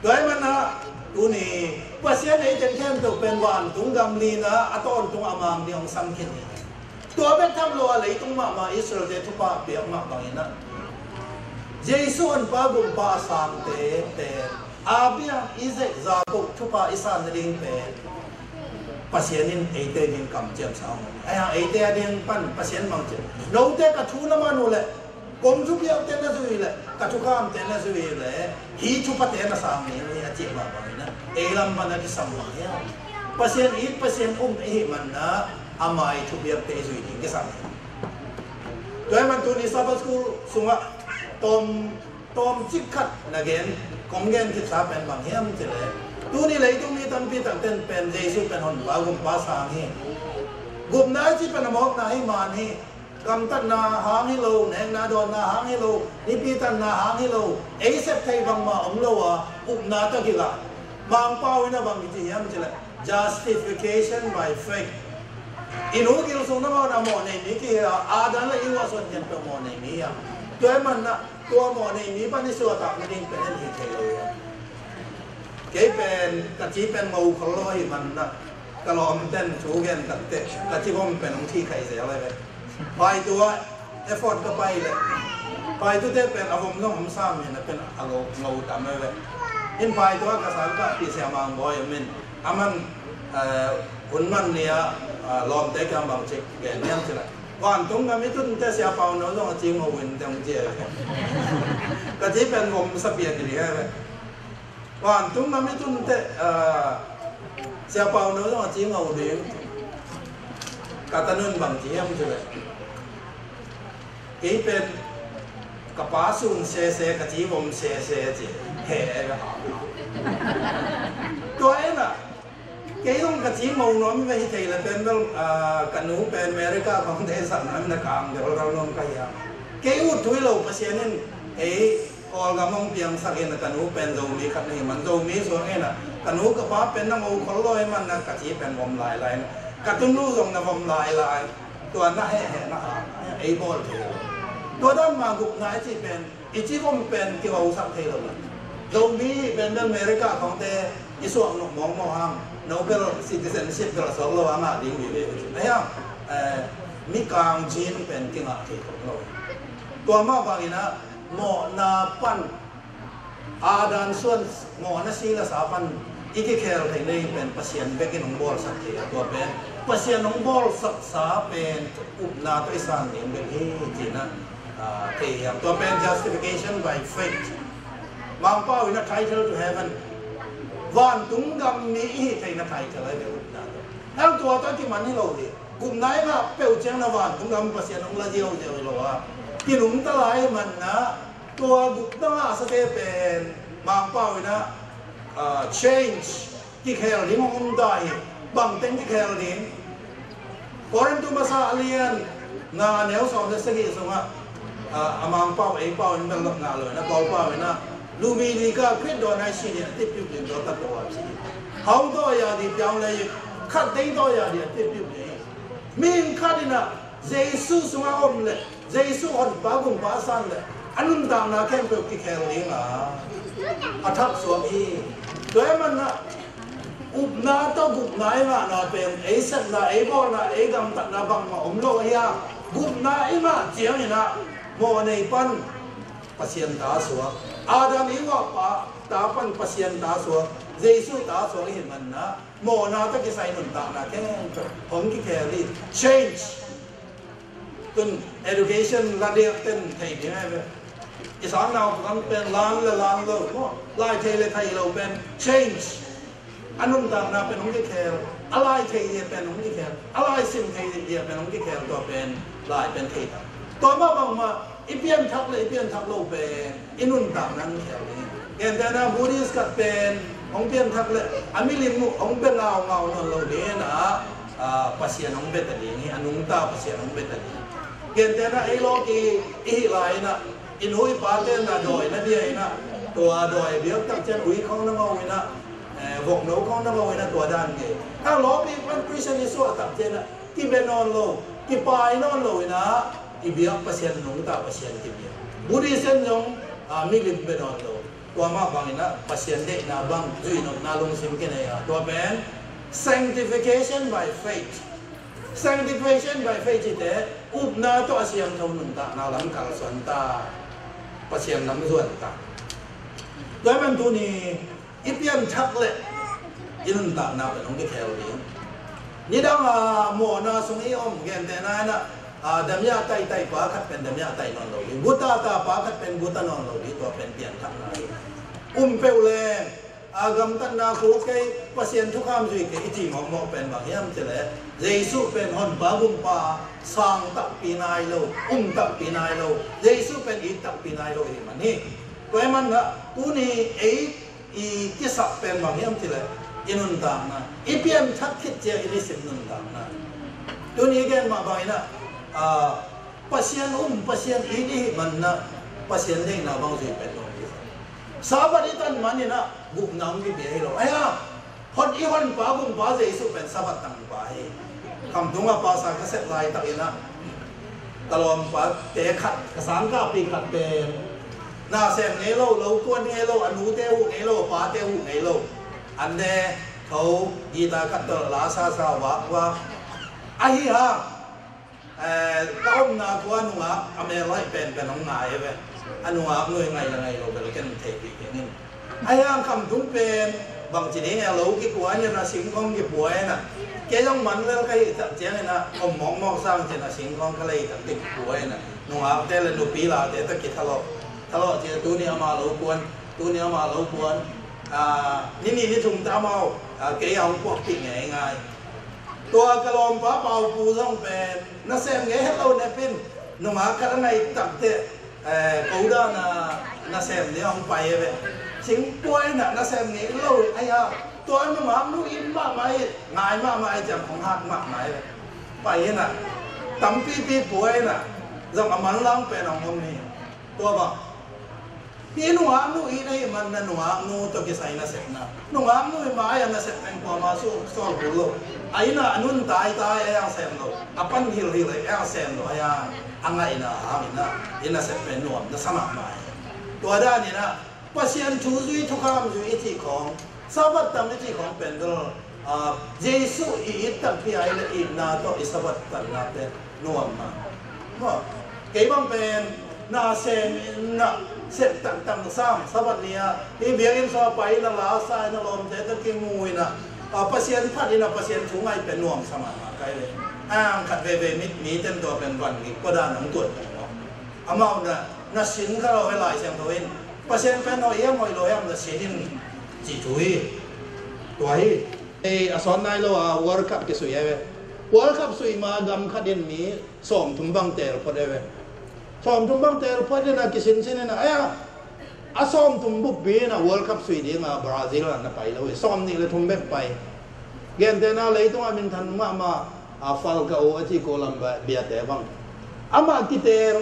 Tua ahih manin ah tuni Pasian ei teng khempeuh pen vantung gam lina a tawntung a mang ding hong sam khin hi. Tua bek tham lo a leitung mahmah Israelte thupha piak mah bangin ah Jesu honpa gumpa a sangte pen Abraham, Isaac, Jacob thupha i san nading pen Pasian in eite ding kamciam sa hong hi. Ahi hang eite a ding pan Pasian bang ci hiam? Note ka thu na man uh leh, kong thupiakte na zui leh, ka thukhamte na zui leh, hih thuphate na sang ding hi, a cih mah bangin ah ei lam pan a kisam mah hi a. Pasian it, Pasian um i hih manin ah ama i thupiakte i zui ding kisam hi. Tua ahih manin tuni Sabbath School sungah tawm, tawmcik khat na gen, kong gen khitsa pen bang hiam cih leh, tuni leitung mi tampi takte in pen Jesu pen honpa gumpa sang hi. Gupna i cih pen a mawkna hi man hi. Gamtatna hang hi lo, nekna dawnna hang hi lo, nipitanna hang hi lo, ei sep thei bangmah om lo a, upna tawh kila. Mangpau in ah bang kici hiam cih leh, justification by faith. I nu gil sung nangawn a mawhnei mi kihi a, Adam le Eve a suan khempeuh mawhnei mi hi a. Tua ahih manin ah tua mawhnei mi pan i suahtakna ding pen en hi thei lo hi a. Kei pen ka ci pen ngo khol lo ahih manin ah ka lawmte'n thu gen tak teh ka ci vom pen hong thi khai zel lai ve. Phaitu ah effort ka pai leh, phaitute pen a vom zong om sam hi na pen a ngo, ngo tam lai ve. In phaitu ah ka sangkahpih Sia Mang Bawi om in, aman, eh, hun man ni ah, ah, lawmte kiang bangci gen hiam cih leh, vantung gam i tun teh Sia Pau No zong a ci ngo in teh hong ci hi ve. Ka ci pen vom sa pian hi lai ve. Vantung gam i tun teh, ah, Sia Pau No zong a ci ngo ding. Ka tanun bang ci hiam cih leh, kei pen ka pa sun sese, ka ci vom sese ci. He, he, he. Tua hi na, kei zong ka ci ngo nuam ve hi thei leh pen bel, ah, ka nu pen America khawngte sangin na kang deuh nuam ka hi a. Kei ut thu hi lo, Pasian in ei Kawlgam hong piangsak in, ka nu pen Zomi khat na hi man, Zomi suang in, ka nu ka pa pen na ngo khol lo ahih manin ka ci pen vom lailai in, ka tunu zong na vom lailai. Tua na hehhehna hang ei bawl thei lo. Tua dan mah gupna i cih pen, i ci vom pen kihosak thei lo. Zomi hih pen bel America khawngte i suak nop mawngmawng hang, Nobel citizenship bel a suak lo a ngah ding hi ve. Ahi hang, eh, mikang gene pen kingah thei lo. Tua mah bangin ah, mawhna pan, Adam suan mawhna si le sa pan i kikhel theihna ding pen Pasian bek in hong bawlsak thei a, tua pen Pasian hong bawlsaksa pen upna tawh i san ding bek hi, ci-in ah, ah, thei hiam. Tua pen justification by faith. Mangpau in a title to heaven. Vantung gam mi i hih theihna title ahi ve, upna tawh. Hang tua tawh kiman hi lo hi. Gupna i ngah peuh ciang na vantung gam Pasian hong la ziauziau hi lo a, kinungta lai hi manah tua gupna ngahsate pen Mangpau inah, ah, change, kikhel ding hong om ta hi. Bangteng kikhel ding? Korintu masa a lian nga, a neu sawm le sagih sungah, ah, a Mangpau, ei pau in bel ngah lo inah, Paul pau inah, "Lumili ka Khrih dawn a i si ding a tippiuk ding tawh tat ko a," ci hi. Hau tawh ya di piang le, khat ding tawh ya di a tippiuk ding. Mihing khat inah Jesu sungah om le Jesu Honpa Gumpa a san le a nuntakna khempeuh kikhel ding a, a thaksuak hi. Tua ahih manah upna tawh gupna i ngahna pen ei sepna, ei bawlna, ei gamtatna bangmah om lo ahi a, gupna i ngah ciang inah mawhnei pan Pasian ta suak, Adam Eva pa ta pan Pasian ta suak, Jesu ta suak i hih manah mawhna tawh kisai nuntakna khempeuh hong kikhel hi. Change. Tun education la diak ten thei ding ahi ve. I sang nau khan pen lan le lan lo maw, lai thei le thei lo pen change. A nuntakna pen hong kikhel, a lai thei ding pen hong kikhel, a lai sim thei ding pen hong kikhel, tua pen lai pen thei ta. Tua mah bangmah i pianthak le i pianthak lo pen i nuntakna hong kikhel ding. Gentehna Buddhist khat pen hong pianthak le a milim uh hong bia ngaungau nawn lo ding inah, ah, Pasian hong bia ta ding hi, a nungta Pasian hong bia ta ding. Gentehna ei lawki i hih lai inah, i nu i pate na dawi na bia inah, tua dawi biak tak ciang ui khong na ngo inah, eh, vokno khong na ngo inah, tua dan ngei. A lawpi pan Christian i suah tak ciang inah kibia nawn lo, kipai nawn lo inah, i biak Pasian nungta Pasian kibia. Buddhism zong, ah, milim bia nawn lo. Tua mah bang inah Pasian deihna bang zuih nopna lungsim kinei a, tua pen sanctification by faith. Sanctification by faith cite upna tawh a siangtho nuntakna lam kalsuan ta, Pasian lam zuan ta. Tua ahih man tuni i pianthak le i nuntakna pen hong kikhel ding. Nidang a mawhna sung i om, gentehna inah, ah, damya taitai pa khat pen damya tai nawn lo hi, guta ta pa khat pen guta nawn lo hi, tua pen pianthakna hi. Um peuh leng, ah, gamtatna khuk kei, Pasian thukham zui kei i ci mawkmawk pen bang hiam cih leh Jesu pen Honpa Gumpa sang takpi nai lo, um takpi nai lo, Jesu pen it takpi nai lo i hih man hi. Tua ahih manah tuni ei i kisap pen bang hiam cih leh i nuntakna, i pianthak khit ciang i nisim nuntakna. Tuni i gen mah bang inah, ah, Pasian um, Pasian it i hih manah Pasian deihna bang zui pen lo hi. Sabbath i tan man inah gupna hong kipia hi lo. Ahi a, hon i Honpa Gumpa Jesu pen Sabbath tangpa hi. Khamtung a pastor ka sep laitak inah ka lawmpate khat, ka sangkahpih khat pen na sem ngei lo, lo kuan ngei lo, a nute huh ngei lo, a pate huh ngei lo. An ne tho, guitar khat tawh la sasa vakvak. Ahi hang, eh, ka omna khua nungak a mel laih penpen hong ngai ve. A nungak nu i ngai le ngai lo bel ken theihpih keng in. Ahi hang Khamtung pen bangci ding e, lo kikua in a singkong kipua in a. Kei zong man lel ka hih tak ciangin a om mawkmawk sang cin a singkong ka lei tak kipua in a. Nungakte le nupi late tak kithalawh, thalawh cin a tuni amah lo kuan, tuni amah lo kuan. Ah, ni nih ni thum ta amau, ah, kei a hong puakpih ngeingai. Tua ka lawmpa Paupu zong pen nasem ngei het lo nepin nungak khat a ngaih takteh, eh, ko dan a nasem ding a hong pai e ve. Singkua in a nasem ngei lo ahi a, tua nungak nu it mahmah hi, ngai mahmah hi ciang hong hat mahmah hi ve. Pai in a tampipi pua in a zong a manlang pen hong om hi. Tua bang hih nungak nu it ahih man a nungak nu tawh kisai nasepna. Nungak nu i mai a nasep pen kuamah sawl kul lo. A inn ah a nun taitai a hong sem lo, a pan hilhil a hong sem lo, a hang a ngaihna hangin a i nasep pen nuam na sa mahmah hi. Tua danin a Pasian thu zui, thukham zui i cih khawng, Sabbath tam i cih khawng pen bel, ah, Jesuh i it takpi a i le itna tawh i Sabbath tanna pen nuam mah. Maw, kei bang pen na sem in a sep taktak sam, Sabbath ni a hih biakinn sung a pai in a la sa in a lawmte tawh kimu in a, ah, Pasian phat in a Pasian thu ngaih pen nuam sa mahmah ka hi ve. A hang khat veve mi, miten tua pen van gik kua dan hong tuat pah maw. Amau na, na sin kha lo hi, Lai Siangtho in Pasian pen hoih hiam hoih lo hiam na sin in cih thu hi. Tua hi. Ei, a sawt nai lo a World Cup kisui e ve. World Cup sui ma gam khat in mi sawmthum bang teel phot e ve. Sawmthum bang teel phot in a kisinsin in a, aya, a sawmthum buppi in a World Cup sui ding a Brazil a na pai lo e. Sawmnih le thum bek pai. Gentehna leitungah minthan mahmah a Falcao a ci Colombia te bang, amah kiteel.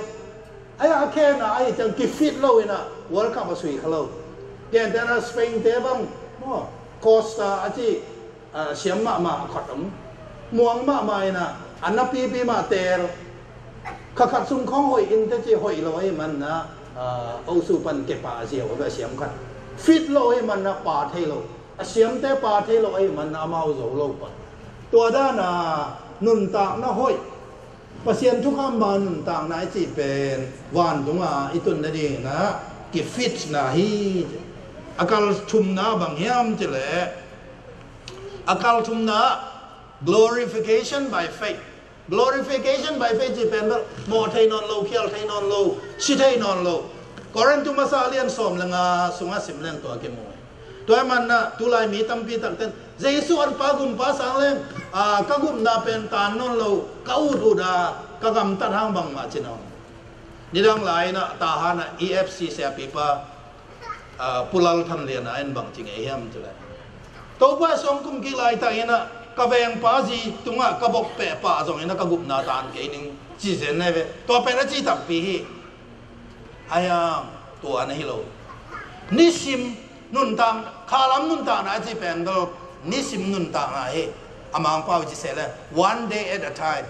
Aya, a khen a, ahi ciang kifit lo in a World Cup a sui kha lo. Gentehna Spain te bang, maw, Costa a ci, a, siam mahmah a khat om. Muang mahmah in a, a napipi mah teel. Kha khat sung khawng hoih in teci hoih lo ahih man a, a, osu pan kepa a ziau a siam khat. Fit lo ahih man a pa thei lo. A siamte pa thei lo ahih man a amau zo lo pan. Tua dan a nuntakna hoih, Pasian thukham bang nuntakna i cih pen vantung a i tun nading in a kifitna hi. A kal thumna bang hiam cih leh, a kal thumna, glorification by faith. Glorification by faith cih pen bel mawh thei nawn lo, khial thei nawn lo, si thei nawn lo. Korintu masa a lian sawm le nga sungah sim leng tua kimu hi. Tua ahih man a, tulai mi tampi takten Jesu honpa gumpa sang leng, a, ka gupna pen taan nawn lo, ka ut ut a, ka gamtat hang bangmah ci nawn. Nidang lai in a, Tahan a E F C siapipa, a, Pu Lal Than Lian a en bang ci ngei hiam cih leh, Topa sawng kum kik laitak in a, ka vengpa zi tungah ka bokpeh pah zong in a ka gupna taan kei ning ci zen e ve. Tua pen a ci takpi hi. Ahi hang tua na hi lo. Nisim nuntak, khalam nuntakna a ci pen bel nisim nuntakna hi. A Mangpau ci se le, one day at a time.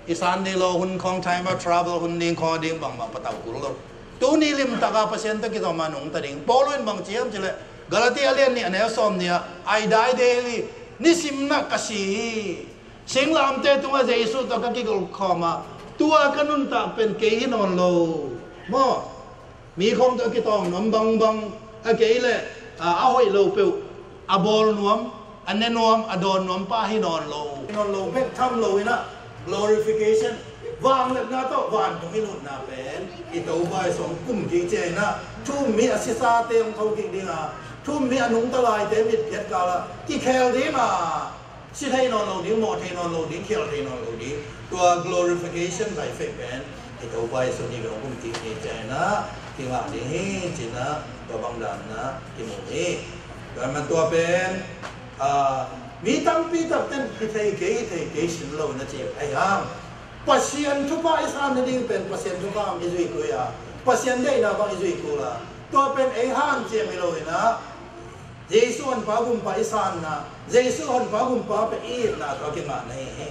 I Sunday law hun khawng, time of trouble hun ding khawng ding bangmah patau kul lo. Tuni limtak a Pasian tawh kizom a nungta ding. Paul in bang ci hiam cih leh, Galati a lian nih a neu sawm nih ah, "I die daily." Nisim na ka si hi. Singlamteh tungah Jesu tawh ka kigolh khawm a, tua ka nuntak pen kei hi nawn lo. Maw? Mi khawng tawh a kitawng nuam bangbang, a kei leh, a, a hoih lo peuh, a bawl nuam, a ne nuam, a dawn nuam pa hi nawn lo. Hi nawn lo bek tham lo in a, glorification, vangliatna tawh vantung i lutna pen i Topa i sawng kum kik ciang in a, thu-um mi a sisate hong tho kik ding a, thu-um mi a nungta laite mitphiat kal a kikhel ding a, si thei nawn lo ding, mawh thei nawn lo ding, khial thei nawn lo ding. Tua glorification by faith pen i Topa Jesu nih hong kum kik ni ciang in a kingah ding hi ci-in a, tua bang dan in a kimu hi. Tua ahih man tua pen, a, mi tampi takten hi thei kei, hi thei kei sim lo in a ci ahi hang, Pasian thupha i san nading pen Pasian thupha i zui kul a, Pasian deihna bang i zui kul a, tua pen ei hanciam hi lo in a, Jesu honpa gumpa i sanna, Jesu honpa gumpa pen i itna tawh a kingah na hi hi.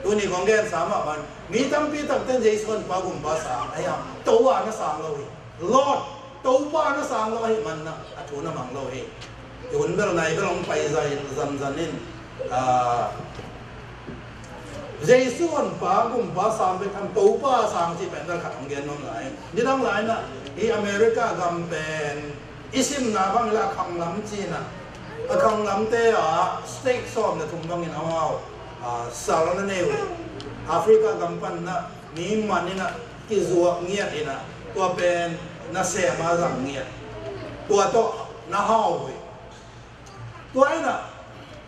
Tuni kong gensa mah bang, mi tampi takten Jesu honpa gumpa sang ahi hang, Topa na sang lo hi. Lord, Topa na sang lo ahih man a, a thu na mang lo hi. I hun bel nai bel hong pai zai zanzan in, a, Jesu honpa gumpa sang bek tham, Topa sang cih pen bel khat hong gen nuam lai. Nidang lai in a, i America gam pen i simna bang in a, a khanglam ci-in a, a khanglamte ah state sawm le thum bangin amau, a, sal na nei uh. Africa gam pan in a, mi man in a kizuak ngiat in a, tua pen nasem a zang ngiat. Tua tawh na hau uh hi. Tua in a,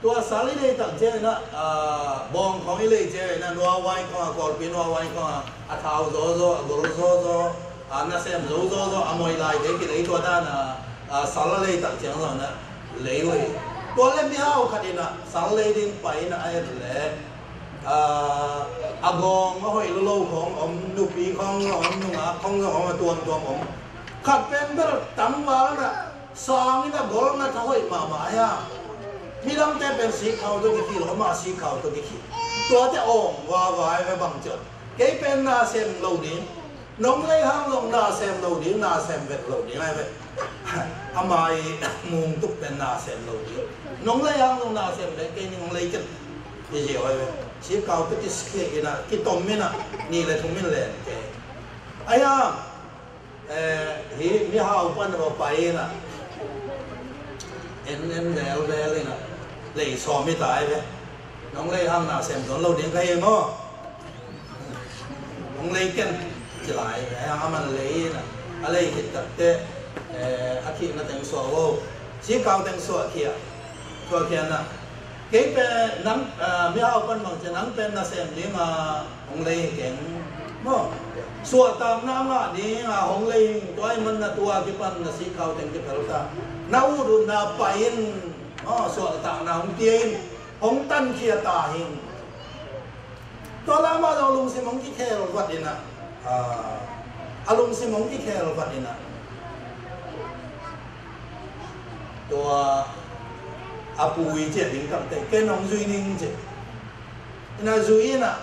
tua sal i lei tak ciang in a, a, bawng khawng i lei ciang in a, nuavai khawng a, kawlpi nuavai khawng a, a thau zawzaw, a gol zawzaw, a, nasem zo zawzaw, a moi laite kilei, tua dan a, a, sal a lei tak ciang zong in a lei uh hi. Tua leh mihau khat in a sal lei ding pai in a, a et leh, a, a gawng a hoih lolo khawng om, nupi khawng zong om, nungak khawng zong om, a tuamtuam om. Khat pen bel tangval in a, sang in a gol ngat a hoih mahmah hi a. Midangte pen sikkhau tawh kikhih lo, amah sikkhau tawh kikhih. Tuate awng vava hi ve bang ciang. Kei pen na sem lo ding. Nong lei hang zong na sem lo ding, na sem vet lo ding hi ve. Amah i mungtuk pen na sem lo ding. Nong lei hang zong na sem vet, kei ning hong lei ken. I ziau hi ve. Sikkhau tawh kikhih in a, kitom in a, nih le thum in len kei. Ahi hang, eh, hih mihau pan va pai in a, en en vel vel in a, lei sawm hi ta hi ve. Nong lei hang na sem tuan lo ding ka hi maw? Nong lei ken ci lai ve. Ahi hang aman lei in a, a lei khit takteh, eh, a khihna teng suah vo. Sikkhau teng suah khia. Suah khia in a, Kei pen nang, ah, mihau pan bang ciang nang pen nasem ding a hong lei hi keng maw. Suahtakna ngah ding a hong lei hi, tua ahih manin tua kipan na sikkhau teng kiphel ta. Na ut utna pai in, maw, suahtakna hong pia in, hong tankhia ta hi. Tua lamah zong lungsim hong kikhel vat in ah, ah, a lungsim hong kikhel vat in ah. Tua a pu i ciah ding takte ken hong zui ning ci. Ina zui ina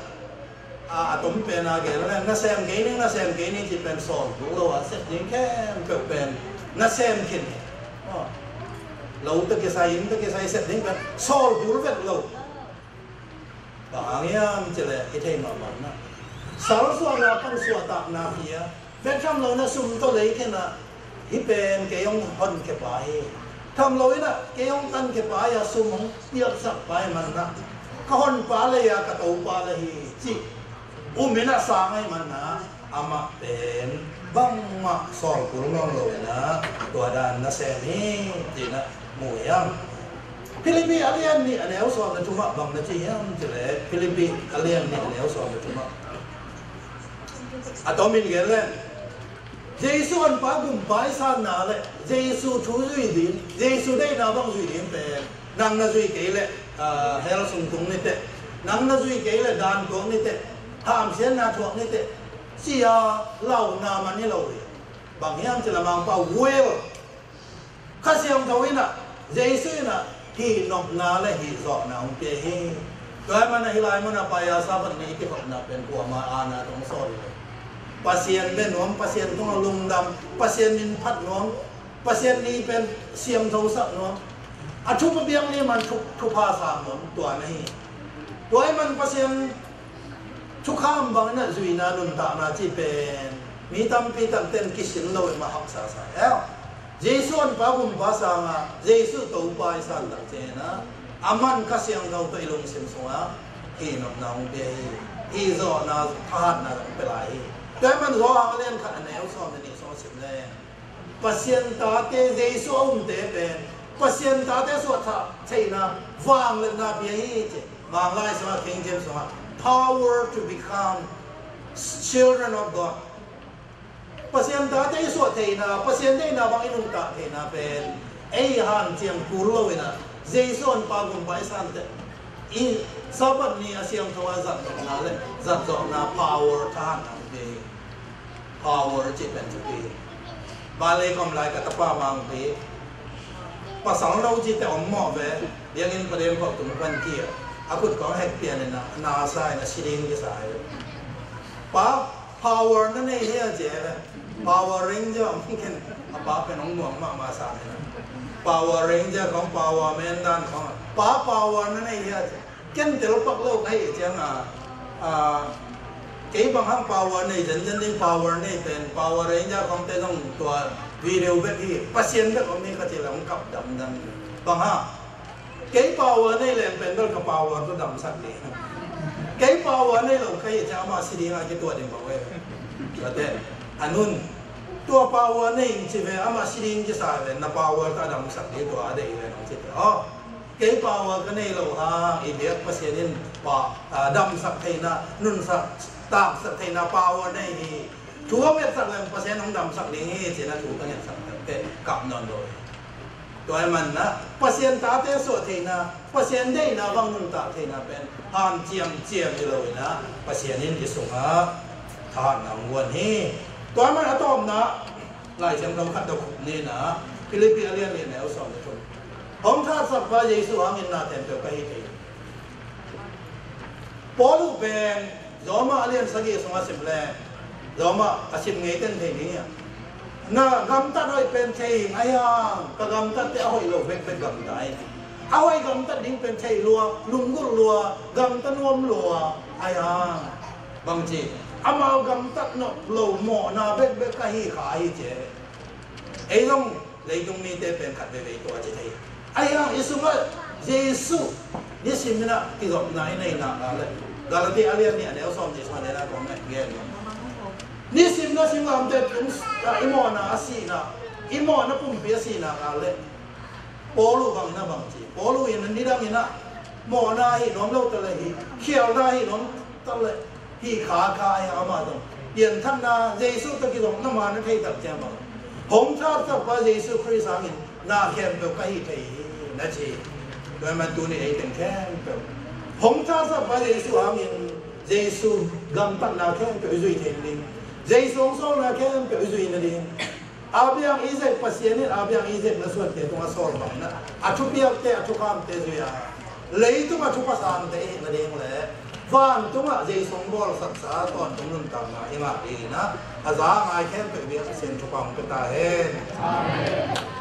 a, a tom pen a gel ina nasem kei ning, nasem kei ning ci pen sawl kul lo a, sep ding khempeuh pen nasem khin hi. Lo ta kisai, inn ta kisai, sep ding pen sawl kul vet lo. Bang hang hiam cih leh i theih mahmah na, sal suahna pan suahtakna hi a, bek tham lo na sum tawh lei khin a, hih pen kei hong honkhia pa hi. Tham lo in a kei hong tankhia pa hi a, sum hong piaksak pa hi man na, ka honpa lei a ka topa lei hi cih um in a sang ahih man na, amah pen bangmah sawl kul ngawng lo in a, tua dan nasem hi cih na mu hiam? Philippi a lian nih a neu sawm le thumah bang na ci hiam cih leh, Philippi a lian nih a neu sawm le thumah a tom in gen leng, Jesu honpa gumpa i sanna le Jesu thu zui ding, Jesu deihna bang zui ding pen nang na zui kei leh, ah, hell sung tung ni teh, nang na zui kei leh dan tuak ni teh, hamsiatna thuak ni teh, ci-a launa man hi lo hi. Bang hiam cih leh Mangpa will, Kha Siangtho in a, Jesu in a, hih nopna le hih zawhna hong pia hi. Tua ahih man a hih lai mun a pai a Sabbath ni i kikhopna pen kuama aana tawh hong sawl hi lo. Pasian bia nuam, Pasian tungah lungdam, Pasian min phat nuam, Pasian ni pen siangthosak nuam. A thupha biak ni man thu, thupha sang nuam, tua na hi. Tua ahih man Pasian thukham bangin a zuina nuntakna cih pen mi tampi takte in kisin lo in mah haksa sa hi. Jesu honpa gumpa sanga Jesu Topa i san tak ciangin a, aman Kha Siangtho tawh i lungsim sungah hih nopna hong pia hi. Hih zawhna, thahatna hong pia lai hi. Tua ahih man Johan a lian khat a neu sawm le nih sung sim leng, Pasian tate, Jesu a umte pen Pasian tate suah theihna vangliatna pia hi ci. Manglai sungah, King James sungah, power to become children of God. Pasian tate i suah theihna, Pasian deihna bang i nungta theihna pen ei hanciam kul lo in a, Jesu honpa gumpa i san teh, i Sabbath ni a siangtho a zat nopna le zat zawhna power, thahatna hong pia hi. Power cih pen thupi hi. Vale ka om lai ka tapa Mangpi, pasal no cihte om mawh ve. Biakinn khuadem pau tung pan kia, a khut kong hek pian in a, na sa in a, si ding kisa hi. Pa, Power na nei hia ci hi ve. Power Ranger om khin. A pa pen hong nuam mahmah sa hi na. Power Ranger kong, Power Man dan kong, pa, power na nei hia ci. Ken telpak lo ka hih ciang a, a, kei bang hang power nei zenzen ding, Power nei pen, Power Ranger kongte zong tua video bek hi, Pasian bek om hi ka ci leh hong kap damdam. Bang hang? Kei power nei leng pen bel ka power tawh damsak ding. Kei power nei lo ka hih ciang amah si ding a kituah ding bang ve. Tuate, a nun, tua power nei ing ci ve, amah si ding kisa ve, na power tawh damsak ding, tua a deih ve nong ci te. Aw, kei power ka nei lo hang, i biak Pasian in pa, a, damsak theihna, nunsak, taksak theihna power nei hi. Thu a ngetsak leng Pasian hong damsak ding hi, ci-in a thu ka ngetsak teh kap nawn lo hi. Tua ahih manin a, Pasian tate suah theihna, Pasian deihna bang nuntak theihna pen hanciam ciam hi lo in a, Pasian in i sungah thahatna hong guan hi. Tua ahih manin a tawpna, Lai Siangtho khat dok ni in a, Philippi a lian nih a neu sawm le thum. Hong thahatsakpa Jesu hangin na thempeuh ka hi thei hi. Paul uh pen Roma a lian sagih sungah sim leng, Roma a sim ngei ten thei ding hi a. Na gamtat hoih pen thei ing, ahi hang ka gamtatte a hoih lo bekbek gamta hi. A hoih gamtat ding pen thei lua, lunggulh lua, gamta nuam lua, ahi hang bangci, amau gamtat nop lo mawhna bekbek ka hi kha hi ci. Ei zong leitung mite pen khat veivei tua ci thei. Ahi hang i sungah Jesu nisim in a kizopna i neihna kal le, Galati a lian nih a neu sawm nih sungah nena kong ngen. Nisim na singlamteh tung, i mawhna a sihna, i mawhna pumpi a sihna kal le, Paul uh bang na bang ci. Paul uh in nidang in a, mawhna hi nuam lo ta le hi, khialna hi nuam ta le hi kha kha hi. Amah zong pianthakna Jesu tawh kizopna mah na thei tak ciang bang, hong tharsakpa Jesu Khrist hangin na khempeuh ka hih thei hi na ci. Tua ahih manin tuni ei teng khempeuh hong tharsakpa Jesu hangin Jesu gamtatna khempeuh i zui thei nading, Jesu hong sawlna khempeuh i zui nading, a biang i zek Pasian in a biang i zek na suante tungah sawl bangin a thupiakte a thukhamte zui a, leitungah thupha sangte i hih nading le vantungah Jesu hong bawlsaksa tawntung nuntakna i ngah dingin a za a ngai khempeuh biak Pasian thupha hong pia ta hen. Amen.